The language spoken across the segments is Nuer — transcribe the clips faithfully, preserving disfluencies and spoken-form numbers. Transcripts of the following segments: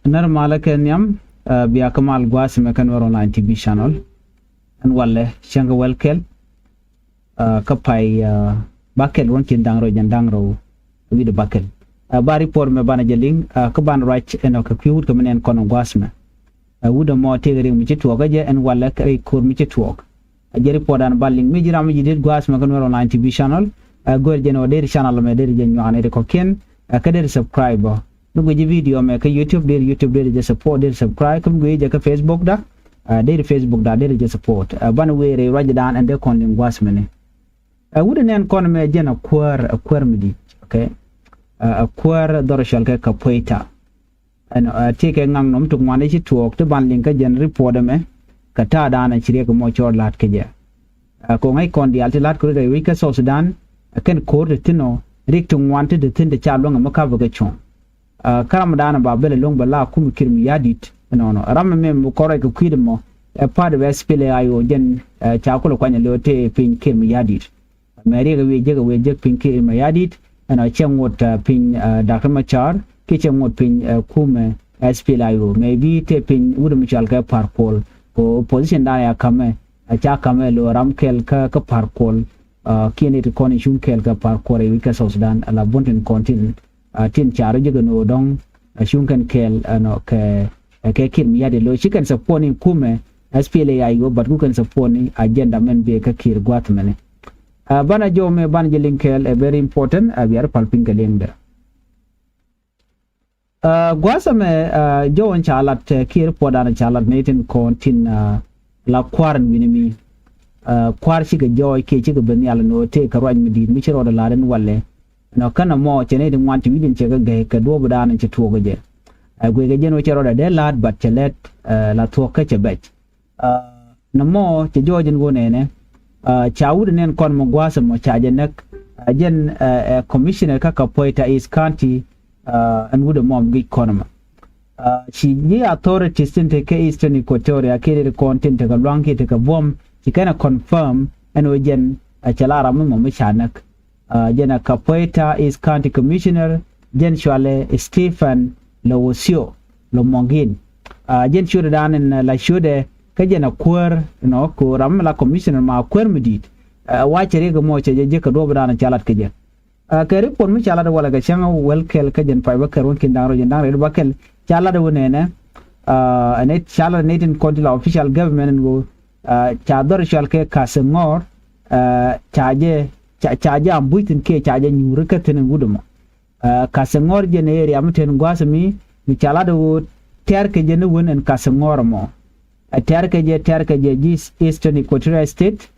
Nɛr malä kɛ nhiam, ɛ, bia kä mal gua̱a̱th mɛ kä Nuɛr Online T V channel. Ɛn walɛ cäŋ kɛ wɛl kɛl, ɛ, kä pay, ɛ, bakɛl ruɔ̱n ki̱n da̱ŋ rɛw jɛn da̱ŋ rɛw wi̱cdɛ bakɛl. Ɛ, ba report mɛ banɛ jɛ liŋ, ɛ, kä banɛ ruac ɛnɔ kɛ kui̱ wut kɛ mi nɛn kɔn gua̱a̱th mɛ. Ɛ, wut ɛmɔ tëëkɛ riɛk mi ci tuɔɔk kä jɛ ɛn walɛ kɛ rɛy ko̱r mi ci tuɔɔk. Ɛ, jɛ report dan ba liŋ mi ji̱ ram mi ji̱ diet gua̱a̱th mɛ kä Nuɛr Online T V channel. Ɛ, go̱r jɛn ɔ deri channel mɛ deri jɛ nyuak nɛy ti kɔ̱kiɛn. Ɛ, kä deri subscribe ɔ. Mi guic ji̱ video mɛ kä YouTube, deri YouTube deri jɛ support, deri subscribe. Kä mi guic jɛ kä Facebook da, ɛ, deri Facebook da deri jɛ support. Ɛ, banɛ wëë rɛy ruacdan ɛn dee kɔn liŋ gua̱a̱th mɛni. Ɛ, wut ɛn nɛn kɔn mɛ jɛn ɛ kuäär, ɛ kuäär mi di̱i̱t, okay? Ɛ, ɛ kuäär dhɔr cɔal kɛ Kapoeta. Ɛn, ɛ, tëëkɛ ŋaknɔm ti ŋuan i̱ ci tuɔɔk ti ban liŋ kä jɛn report ɛmɛ. Kɛ ta̱a̱dan ɛ ci riɛk mɔ cɔɔr la̱t kɛ jɛ. Ɛ, kɛ ŋäc kɔn diaal ti la̱t kɛ rut ɛ wi̱c kä South Sudan, ɛ kɛn ko̱r ti thi̱n ɔ, riɛk ti ŋuan ti ti thi̱n ti ca luäŋ ɛmɛ ka̱pɛ kɛ cuɔ̱ŋ. Ɛ, kä ramdan ba bɛl ɛlɔ̱ŋ bɛ la kum Kiir Mayardit. Ɛnɔnɔ ram ɛmɛ mi kɔn ruac kɛ kui̱dɛ mɔ, ɛ part of S P L A I O jɛn, ɛ, ca kulɛ kuany ɛlɔ tëë piny Kiir Mayardit. Mɛ riɛk ɛ wi̱i̱ jek, ɛ wi̱i̱ jek piny Kiir Mayardit. Ɛnɔ cɛ ŋot, ɛ, piny, ɛ, Doctor Machar kiɛ cɛ ŋot piny, ɛ, kumɛ S P L A I O. Mɛ bi tëë piny wut mi cɔal kɛ Par Kuol kɛ opposition dan ya kamɛ, ɛ, ca kamɛ lo ram kɛl kä, kä Par Kuol. Ɛ, kiɛn it kɔn in cuŋ kɛɛl kɛ Par Kuol rɛy wi̱c kä South Sudan, ala buɔ̱n tin kɔn tin, ɛ, tin ca rɔ jek ɛn ɣöö dɔ̱ŋ, ɛ, cuŋ kɛn kɛɛl, ɛnɔ kɛ, ɛ, kɛ Kiir Mayardit lo ci kɛn support ni kumɛ S P L A I O, but ku kɛn support ni agenda mɛn bee kä Kiir gua̱a̱th mɛni. Ɛ, banɛ jɔw mɛ banɛ jɛ liŋ kɛɛl ɛ very important, ɛ, bia rɔ pal piny kɛ liŋdɛ. Ɛ, gua̱a̱th ɛmɛ, ɛ, jɔw in ca lat, ɛ, kiɛ report dan ca lat ni tin kɔn tin, ɛ, la kua̱r in wi̱ni mi. Ɛ, kua̱r cikɛ jɔɔc kiɛ cikɛ ben nhial ni ɣöö tëëkɛ ruac mi di̱i̱t mi ci rɔɔdɛ la̱r in walɛ. Nɔ känɛ mɔ cɛ ni ti ŋuan ti wi̱c in cɛ kɛ gɛy kɛ duɔ̱ɔ̱p dan in ci tuɔɔk kɛ jɛ. Ɛ, guic kɛ jɛn ɣöö cɛ rɔɔdɛ dee la̱t, but cɛ lɛt, ɛ, la thuɔ̱k kä cɛ bɛc. Ɛ, nɔmɔ cɛ jɔɔc in ɣöö nɛnɛ, ɛ, ca wut in nɛn kɔn mɔ gua̱a̱th ɛmɔ ca jɛ näk, ɛ, jɛn, ɛ, ɛ, commissioner kä Kapoeta East County, ɛ, ɛn wut ɛmɔ mi gi̱c kɔn ɛmɔ. Ɛ, ci ji̱ authorities tin te kä Eastern Equatoria kiɛ ti kɔn tin te kɛ lua̱ŋ kiɛ te kɛ buɔ̱m ci kɛn ɛ confirm ɛn ɣöö jɛn, ɛ, cɛ la ram mi mɔ mi ca näk. Ɛ, jɛn ɛ Kapoeta East County Commissioner, jɛn cualɛ Stephen Lowosio Lomongin. Ɛ, jɛn ciötdɛ dan in, ɛ, la ciötdɛ kä jɛn ɛ kuäär, you know, kɛ ɣöö ram mi la commissioner ma kuäär mi di̱i̱t. Ɛ, wa cɛ riɛk ɛmɔ cɛ jɛ jek kɛ duɔ̱ɔ̱pdan ca lat kɛ jɛ. Ɛ, kɛ report mi ca lat walɛ kɛ cäŋ wäl kɛl kä jɛn pay bäkɛl ruɔ̱n ki̱n da̱ŋ rɛw jɛn da̱ŋ rɛw bäkɛl ca lat wä nɛnɛ. Ɛ, ɛn ca lat ni tin kɔn ti la official government in ɣöö, ɛ, ca dhɔr cual kɛ Kaseŋɔr, ɛ, ca jɛ, ca, ca jɛ ambush thi̱n kiɛ ca jɛ nyuuri kä thi̱n in wut ɛmɔ. Ɛ, Kaseŋɔr jɛn area mi ten gua̱a̱th mi, mi ca lat ɣöö tɛ̈r kɛ jɛ ni wen ɛn Kaseŋɔr ɛmɔ. Ɛ, tɛ̈r kɛ jɛ, tɛ̈r kɛ jɛ ji̱ Eastern Equatoria State,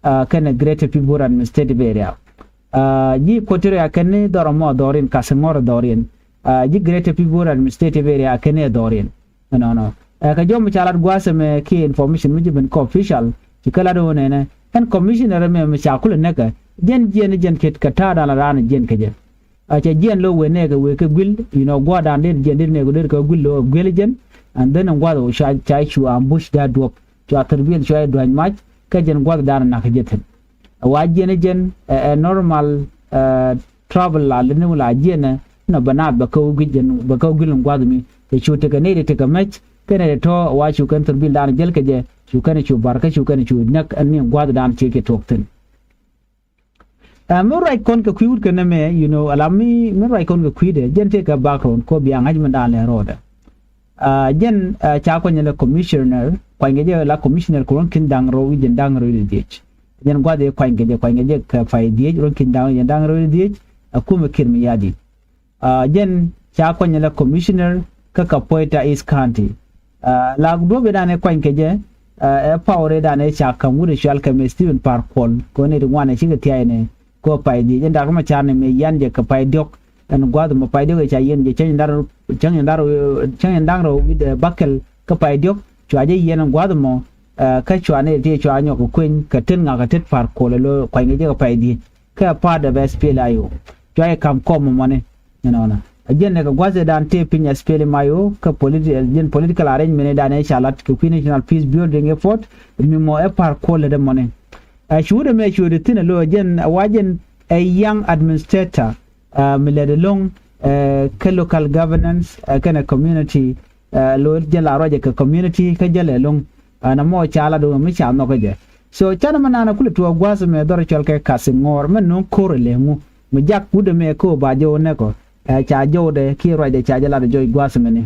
ɛ, kɛnɛ Greater Pibor Administrative Area. Ɛ, ji̱ Equatoria kɛn ni dhɔr ɛmɔ dhɔriɛn, Kaseŋɔr dhɔriɛn. Ɛ, ji̱ Greater Pibor Administrative Area kɛn ni dhɔriɛn. Ɛnɔnɔ. Ɛ, kɛ jɔw mi ca lat gua̱a̱th ɛmɛ kiɛ information mi ji̱ ben kä official, ci kɛ lat ɣöö nɛnɛ, ɛn commissioner ɛmɛ mi ca kulɛ näkɛ, jɛn jiɛn, jɛn kiɛ kɛ ta̱a̱dan la raan jiɛn kɛ jɛ. A cɛ jiɛn lo̱ wëë nɛɛkɛ wëë kɛ guil, you know, gua̱a̱rdan dee jiɛn dee nɛɛkɛ dee kɛ guil lo̱ guil jɛn, and then in gua̱a̱th ɣöö ca, ca cu ambush da̱a̱ duɔ̱p, cua thirbil cua dua̱ny mac, kä jɛn gua̱a̱rdan nak jɛ thi̱n. A wa jiɛn jɛn, ɛ, ɛ normal, ɛ, travel la lini wula jiɛn ɛ, nɔ bɛ naath bɛ kä wä guic jɛn, bɛ kä wä guil in gua̱a̱th mi, cɛ cu tekɛ nɛy ti tekɛ mɛc, kɛnɛ ti tɔ̱ a wa cu kɛn thirbildan jäl kɛ jɛ, cu kɛn cu bar kä cu kɛn cu näk ɛn ni gua̱a̱thdan ci kɛ tuɔɔk thi̱n. Ɛ, mi ruac kɔn kɛ kui̱ wut kɛ nɛmɛ, you know, ala mi, mi ruac kɔn kɛ kui̱dɛ, jɛn tëëkɛ background kɔ bia ŋa̱c mi daan lɛ rɔɔdɛ. Ɛ, jɛn, ɛ, ca kuany lɛ commissioner, kuany kɛ jɛ la commissioner kɛ ruɔ̱n ki̱n da̱ŋ rɛw wi̱c jɛn da̱ŋ rɛw wi̱c dhiec. Jɛn gua̱th ɛ kuany kɛ jɛ, kuany kɛ jɛ kɛ pay dhiec, ruɔ̱n ki̱n da̱ŋ rɛw wi̱c jɛn da̱ŋ rɛw wi̱c dhiec, ɛ kumɛ Kiir Mayardit. Ɛ, jɛn ca kuany lɛ commissioner kä Kapoeta East County. Ɛ, la duɔ̱ɔ̱p ëëdan ɛ kuany kɛ jɛ, ɛ, ɛ power ëëdan ɛ ca ka̱m wut ɛ cual kɛ mɛ Stephen Par Kuol, kɛ ɣöö nɛy ti ŋuan ɛ cikɛ thia̱a̱c nɛ kɛ ɣöö pay dhiec. Ɛn Dak Macar nɛmɛ yian jɛ kɛ pay diɔ̱k, ɛn gua̱th mɔ pay diɔ̱k ɛ ca yiɛn jɛ cäŋ da̱r, cäŋ da̱r, cäŋ da̱r wi̱cdɛ bäkɛl kä pay diɔ̱k, cua jɛ yiɛn ɛn gua̱th mɔ, ɛ, kä cua nɛy ti cua nyɔk kɛ kueny kɛ tet ŋak kɛ tet Par Kuol ɛ lo̱ kuany kɛ jɛ kɛ pay dhiec. Kɛ part of S P L I O. Cua jɛ ka̱m kɔm mɔni. Ɛnɔnɔ. Ɛ jɛn ɛ kɛ gua̱th ëëdan tëë piny S P L M I O kä politi-, ɛ jɛn political arrangement ëëdan ɛ ca lat kɛ kui̱ National Peace Building Effort, mi mɔ ɛ Par Kuol lät ɛmɔni. Ɛ, cuut ɛmɛ cuut ɛ thi̱n ɛ lo̱ ɛ jɛn, ɛ wa jɛn ɛ young administrator, ɛ, mi lät ɛlɔ̱ŋ, ɛ, kä local governance, ɛ, kɛnɛ community, Ɛ, lo jɛ la ruacɛ kɛ community kä jɛ lɛ loŋ. Ɛn ɛmɔ ca lat wä mi ca nhɔkä jɛ. So canɛ mɛ naan kulɛ tuɔɔk gua̱a̱th mɛ dhɔr cɔl kɛ kathi ŋɔɔr mɛ no̱o̱ŋ ko̱r ɛ lɛ ŋu. Mi jak wut ɛmɛ kä ba jɛ wä nɛkɔ. Ɛ, ca jɔwdɛ kiɛ ruacdɛ ca jɛ lat jɔc gua̱a̱th mɛ ni.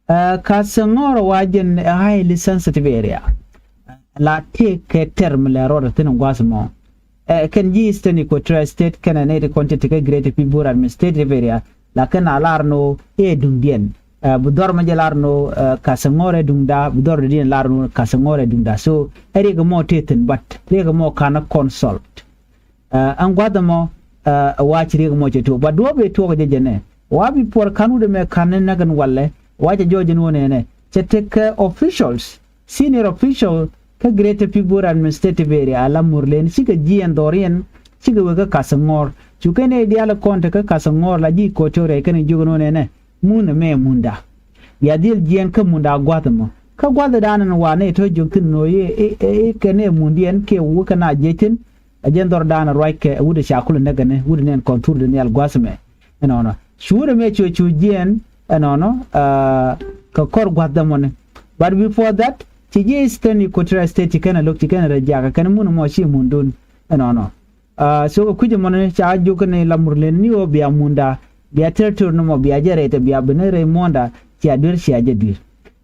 Ɛ, kathi ŋɔɔr wa jɛn ɛ highly sensitive area. La tëë kɛ tɛr mi lɛ rɔɔdɛ thi̱n gua̱a̱th mɔ. Ɛ, kɛn ji̱ Eastern Equatoria State kɛnɛ nɛy ti kɔn ti tekɛ Greater Pibor Administrative Area. La kɛn a lar ni ɣöö ëë duŋdiɛn. Ɛ, bi dhɔr mɛ jɛ lar ni ɣöö, ɛ, kathi ŋɔɔr ɛ duŋda, bi dhɔr dɔ̱diɛn lar ni ɣöö kathi ŋɔɔr ɛ duŋda. So ɛ riɛk mɔ tëë thi̱n, but riɛk mɔ ka̱n consult. Ɛ, ɛn gua̱th ɛmɔ, ɛ, ɛ wa ci riɛk mɔ cɛ tuɔɔk. But duɔ̱ɔ̱p ëë tuɔɔk jɛ jɛnɛ. Wa bi puɔr ka̱n wut ɛmɛ ka̱n ni näk ɛn walɛ. Wa cɛ jɔɔc ɛn wä nɛnɛ. Cɛ tekɛ officials, senior official kä Greater Pibor Administrative Area, a la Murlen, cikɛ jiɛɛn dhɔriɛn, cikɛ wek kä ka̱th ŋɔɔr. Cu kɛn ɛ diaal kɔn te kä ka̱th ŋɔɔr la ji̱ Equatoria kɛn jiök ɛn wä nɛnɛ. Mun ɛmɛ munda. Bia dhil jiɛɛn kä munda gua̱th ɛmɔ. Kä gua̱th ɛ da̱a̱n ɛn wa nɛ tɔ̱ jiök thi̱n nɔ i̱, i̱, i̱, i̱ kɛn ɛ mundiɛn kiɛ wek kɛn a jiɛc thi̱n. Ɛ jɛn dhɔr da̱a̱n ruac kɛ wut ɛ ca kulɛ näk ɛn wut ɛ nɛn kɔn thur dɛ nhial gua̱th ɛmɛ. Ɛnɔnɔ. Cu wut ɛmɛ cu cu jiɛɛn, ɛnɔnɔ, ɛ, kɛ kɔr gua̱th dämɔni. But before that, ci ji̱ Eastern Equatoria State ci kɛn ɛ lo̱k ci kɛn ɛ rɛ jiakä kɛn mun ɛmɔ ci mundun. Ɛnɔnɔ. Ɛ, so kɛ kui̱c ɛmɔni ca jiök ni la Murlen ni ɣöö bia munda, bia territory ni mɔ, bia jɛ rɛy tɛ, bia ben rɛy muɔ̱ɔ̱nda, cia duer, cia jɛ duer.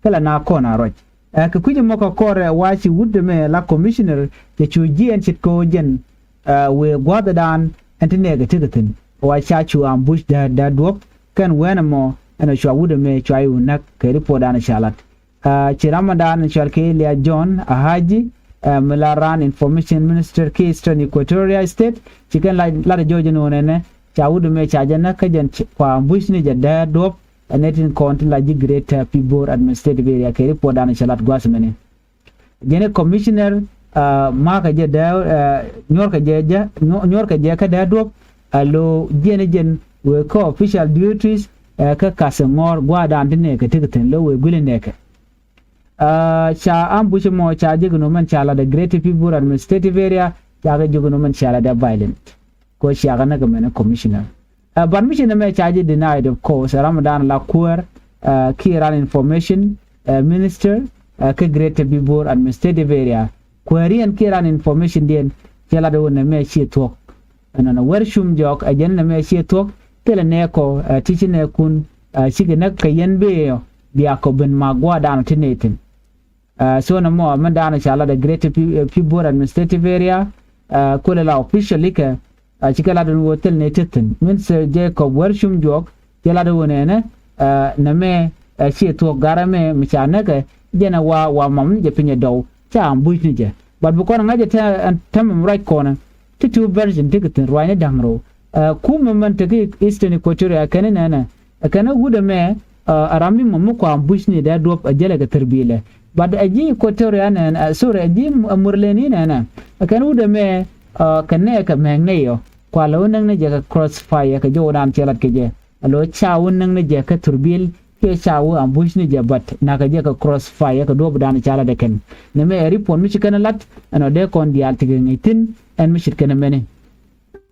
Kä la na kɔn a ruac. Ɛ, kɛ kui̱c ɛmɔ kɛ kɔr ɛ wa ci wut ɛmɛ la commissioner cɛ cu jiɛɛn ce̱tkɛ ɣöö jɛn, ɛ, wëë gua̱a̱th ɛ da̱a̱n ɛn ti nɛɛkɛ tekɛ thi̱n. Wa ca cu ambush dääk, dääk duɔ̱p kɛn wɛn ɛmɔ ɛn ɔ cua wut ɛmɛ cua i̱ wä näk kɛ report da̱a̱n ɛ ca lat. Ɛ, ci ram ɛ da̱a̱n ɛ cɔal kɛ Elia John Ahaji, ɛ, mi la raan information minister kɛ Eastern Equatoria State, ci kɛn la, lat ɛ jɔɔc ɛn ɣöö nɛnɛ ca wut ɛmɛ ca jɛ näk kä jɛn ci, kua ambush ni jɛ dääk duɔ̱p, ɛ nɛy tin kɔn ti la ji̱ Greater Pibor Administrative Area kɛ report da̱a̱n ɛ ca lat gua̱a̱th ɛmɛni. Jɛn i̱ commissioner, ɛ, ma̱a̱kɛ jɛ dääk, ɛ, nyuɔ̱rkɛ jɛ, jɛ, nyuɔ̱-, nyuɔ̱rkɛ jɛ kä dääk duɔ̱p, ɛ, lo jiɛn i̱ jɛn wëë kä official duties, ɛ, kä ka̱th ŋɔɔr gua̱a̱th da̱a̱n ti nɛɛkɛ tekɛ thi̱n lo wëë guili nɛɛkɛ. Ɛ, ca ambush ɛmɔ ca jek nɔ mɛn ca lat ɛ Greater Pibor Administrative Area, ca kɛ jek nɔ mɛn ca lat ɛ violent. Kɛ ɣöö ciakä näk ɛmɛn ɛ commissioner. Ɛ, but mi ci nɛmɛ ca ji̱ denied, of course, ɛ ram ɛ da̱a̱n la kuäär, ɛ, kiɛ ran information, ɛ, minister, ɛ, kä Greater Pibor Administrative Area. Kuääriɛn kiɛ ran informationdiɛn, cɛ lat ɣöö nɛmɛ ciɛ thuɔ̱k. Ɛnɔnɔ wär cum jɔk, ɛ jɛn nɛmɛ ciɛ thuɔ̱k, thilɛ nɛɛkɔ, ɛ, ti ci nɛɛkun, ɛ, cikɛ näk kɛ yɛn bëë ɔ, bia kɔ ben mak gua̱a̱th da̱a̱n ɔ ti nɛy thi̱n. Ɛ, so nɛmɔ, mɛn da̱a̱n ca lat ɛ Greater Pi-, ɛ, Pibor Administrative Area, ɛ, kulɛ la officially kɛ, ɛ, cikɛ lat ɛn ɣöö thil ni ti thi̱n. Min Sir Jacob Wärcum Juɔk, cɛ lat ɛ ɣöö nɛnɛ, ɛ, nɛmɛ, ɛ, ciɛ thuɔ̱k garɛ mɛ, mi ca näkɛ, jɛn ɛ wa, wa mam ni jɛ piny ɛ dɔw, ca ambush ni jɛ. But bi kɔn ɛ ŋa̱c ɛ tɛ-, ɛ, tämɛ mi ruac kɔnɛ, ti two version ti kɛ thi̱n ruacni da̱ŋ rɛw. Ɛ, kumɛ mɛn te kä Eastern Equatoria kɛn nɛnɛ, ɛ kɛn wut ɛmɛ, ɛ, ɛ ram mi mɔ mi kua ambush ni dee duɔ̱p ɛ jälɛ kɛ thirbilɛ. But ɛ ji̱ Equatoria nɛn, ɛ, sorry, ɛ ji̱ Murleni nɛnɛ. Ɛ kɛn wut ɛmɛ, ɛ, kɛ nɛɛkɛ mɛŋ nɛy ɔ. Kua lɛ wä näk ni jɛ kɛ crossfire kɛ jɔwdan cɛ lat kɛ jɛ. Ɛ lo̱ ca wä näk ni jɛ kä thirbil, kiɛ ca wä ambush ni jɛ, but na̱kɛ jɛ kɛ crossfire kɛ duɔ̱pdan ca lat ɛ kɛn. Nɛmɛ ɛ report mi ci kɛn lat, ɛn ɔ dee kɔn diaal ti kɛ ŋäc thi̱n, ɛn mi ce̱tkɛ nɛmɛni.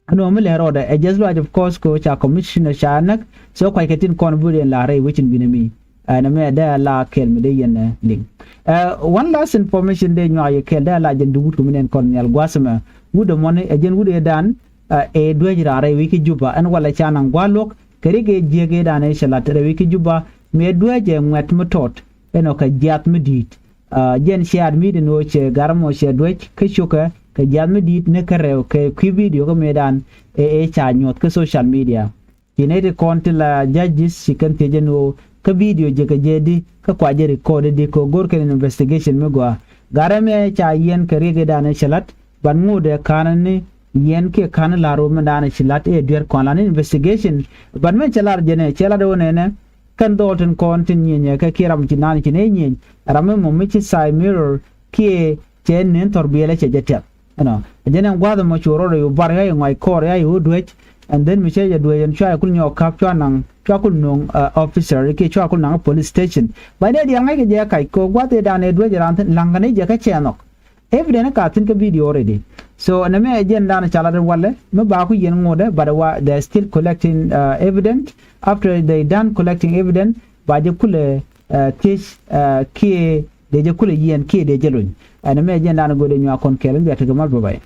Ɛn ɣöö mi lɛ rɔɔdɛ ɛ jɛth luaac, of course, kɛ ɣöö ca commissioner ca näk, so kuackɛ tin kɔn bi riɛn la rɛy wecin binɛ mi. Ɛn ɛmɛ dee la kɛl mi dee yɛn, ɛ, liŋ. Ɛ, one last information dee nyuak yɛ kɛl dee la jɛn di wut kɛ mi nɛn kɔn nhial gua̱a̱th ɛmɛ. Wut ɛmɔni ɛ jɛn wut ëëdan, ɛ, ɛ duäc raan rɛy wi̱i̱ kä Juba. Ɛn walɛ ca naŋ gua̱a̱th luɔ̱k kɛ ri kɛ jiäk ëëdan ɛ cɛ la̱t rɛy wi̱i̱ kä Juba. Mi ɛ duäc ɛ ŋuɛ̈t mi tɔt. Ɛn ɔ kɛ jiath mi di̱i̱t. Ɛ, jɛn ciaat mi di̱n ɣöö cɛ gar mɔ cɛ duec kä cukɛ kɛ jiath mi di̱i̱t ni kä rɛw kɛ kui̱ video kä mëëdan ɛ, ɛ ca nyuɔ̱th kä social media. Ci nɛy ti kɔn ti la judges ci kɛn thiec ɛn ɣöö kä video jɛ kɛ jɛ di kä kua jɛ record di kɛ ɣöö go̱r kɛn investigation mi gɔaa. Gar ɛmɛ ca yiɛn kɛ riɛk i̱dan ɛ cɛ la̱t, but ŋotdɛ ka̱n ni yiɛn kiɛ ka̱n lar ɣöö mɛn da̱a̱n ɛ ci la̱t ɛ duer kɔn lan investigation. But mɛn cɛ lar jɛn ɛ cɛ la̱t ɣöö nɛnɛ kɛn dhɔɔl tin kɔn tin nyieny ɛ kɛ kiɛ ram ci naan ci nɛ nyieny. Ram mi mɔ mi ci side mirror kiɛ cɛ nen thɔr biɛlɛ cɛ jɛ tiɛth. Ɛnɔ jɛn ɛn gua̱a̱th ɛmɔ cu rɔɔdɛ yu bar ya yu ŋɔac kɔɔr ya yu wä duec. And then mi cɛ jɛ duec ɛn cua yɛ kul nyɔɔk ka̱p cua naŋ cua kul no̱o̱ŋ, ɛ, officer kiɛ cua kul naŋ police station. Ba nɛ diaal ŋa̱ckɛ jɛ kac kɛ gua̱a̱th ëëdan ëë duec ɛ raan thi̱n la̱ŋkɛ ni jɛ kä cɛ nhɔk. Evidence ka thi̱n kä video already. So nɛmɛ ɛ jɛn da̱a̱n ca lat in walɛ mi ba ku yɛn ŋotdɛ, but wa they are still collecting, uh, evidence. After they done collecting evidence, ba jɛ kulɛ, ɛ, thiec, ɛ, kiɛ dee jɛ kulɛ yiɛn kiɛ dee jɛ lony. Ɛn ɛmɛ jɛn dan go̱o̱dɛ nyuak kɔn kɛɛl in bia tekɛ mal bä ba yɛ.